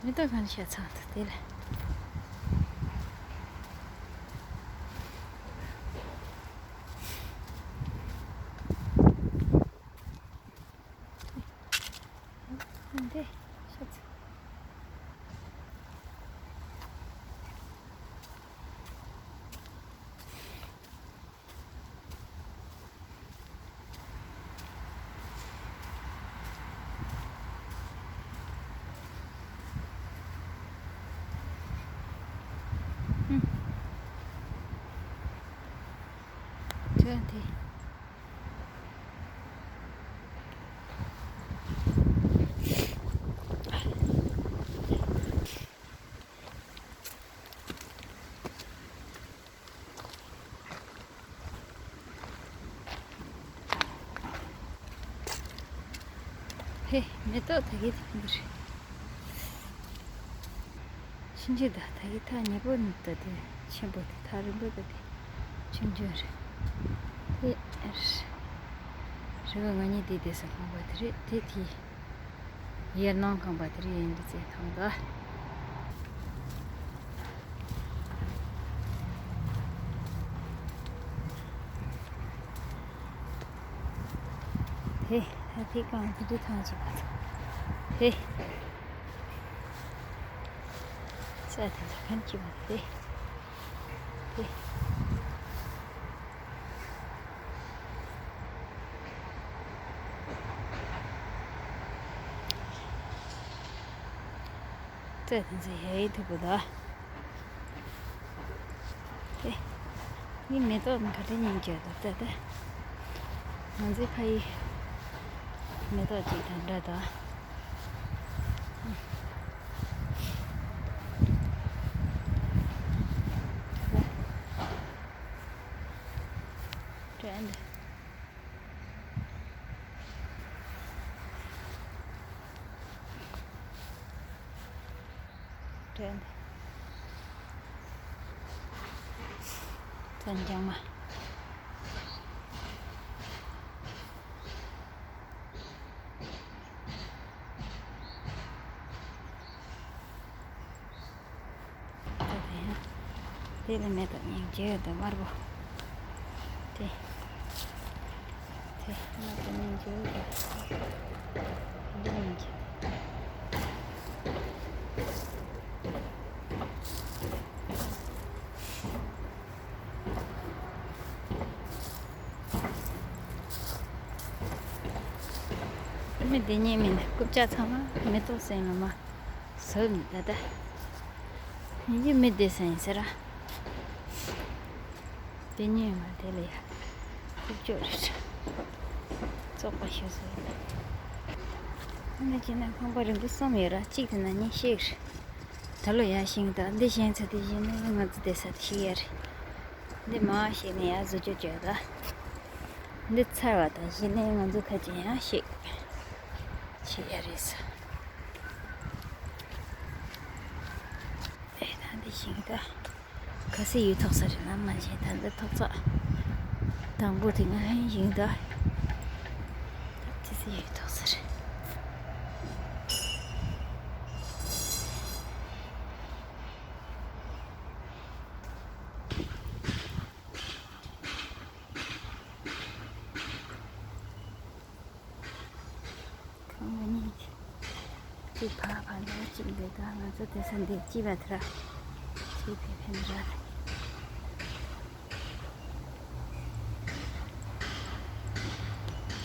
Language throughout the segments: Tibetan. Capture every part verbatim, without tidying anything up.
མེ་ཏོག་གང་ཤ་ཚང་དུ་དེ་ལ། འདི་ཤ་ཚང་། ཨུམ། དེ་དེ། ཧེ། མེ་ཏོག་དེ་གའི་དེ་འདིར། ཕྱིན་ཆད་ད་ད་གའི་ཐག་ཉེ་པོ་ནི་ད་དེ་ཆེན་པོ་དེ། ཐག་རིང་པོ་ད་དེ་ཆུང་ཆུང་རེད། དེ་རེད་བ། ང་གཉིས་དེ་བསྡད་ས་ཁང་པ་དེ་རེད། དེ་དེ། ཡར་ནང་ཁང་པ་དེ་རེད། ཡིན་འདི་ཚེ་ཐང་ད། དེ་ད་དེ་གང་དེ་འདྲ་ཐང་ཅིག་པ་དེ། ས་དེ་ལ་ཁན་ཅིག་པ་དེ། དེ། རྩྭ་དེ་ཚོ་ཡ་ཡི་ཐུབ་པ་དང་། ཨེ། ངའི་མེ་ཏོག་ག་རེ་ཉིན་བརྗོད་དང་ལྟ་ལྟ། ང་ཚོའི་ཕ་ཡི་མེ་ཏོག་ཅིག་དང་འདྲ་དང་། དྲན། དྲན། བཙན་རྒྱང་མ། དེ་ལ་མེ་ཏོག་སྙིང་རྗེ་དང་དམར་པོ། དེ། དེ་མེ་ཏོག་སྙིང་རྗེ་དང་། འདི་སྙིང་རྗེ། མི་བདེ་ཉེས་མིན་རྐུབ་བཀྱག་ཚང་མ་མེ་ཏོག་སེང་ལ་མ་ཟོས་མི་ད་ལྟ། ཡིན་གྱི་མི་བདེ་ས་ཡིན་ཟེར་ར། བདེ་ཉེས་མ་དེ་ལ་ཡ་རྐུབ་བཀྱག་རེད། བཙོག་པ་ཞིག་བཟོས་ཡིན། ཨ་ནི་ཅི་ན་ཁང་པ་རིང་པོ་གསུམ་ཡོད་ར། གཅིག་དེ་ན་གཉིས་ཤིག་རེད། ད་ལོ་ཡར་ཞིང་དང་འདི་ཞེང་ཚ་དེ་བཞིན་ནི་ང་ཚོ་བསྡད་ས་དེ་ཞིག་ཡ་རེད། འདི་མ་ཞིག་ནས་ཡར་བཟོ་བཅོས་བྱས་ད། འདི་ཚར་བ་དང་བཞི་ནས་ང་ཚོ་ཁ་ཅན་ཡང་ཞིག་བྱེད་ཡ་རེད་ས། ཨེ་ད་འདི་ཞིང་ད། ཁ་སི་ཡོད་ཐོག་ས་རེད་ན་མ་བྱེད་ད་འདི་ཐོག་ས། དང་པོ་དེ་ང་ཧན་ཞིང་ད། ད་ཅི་སི་ཡོད་ཐོག་ས་རེད། ཁང་པ་གཉིས་ཀྱི་གཅིག་ཕར་ཕར་འདྲ་གཅིག་འདི་དག་ང་ཚོ་དེ་ས་འདི་གཅིག་པ་དེ་ར་གཅིག་དེ་ཕན་ར།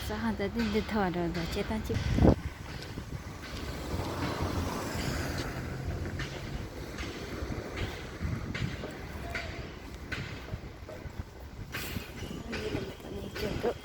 ས་ཧང་ད་འདི་འདི་ཐོག་འགྲོ་འདུག་བྱེད་སྟངས་གཅིག་འདི་ལ་མེ་ཏོག་གཉིས་བཅོས་འདུག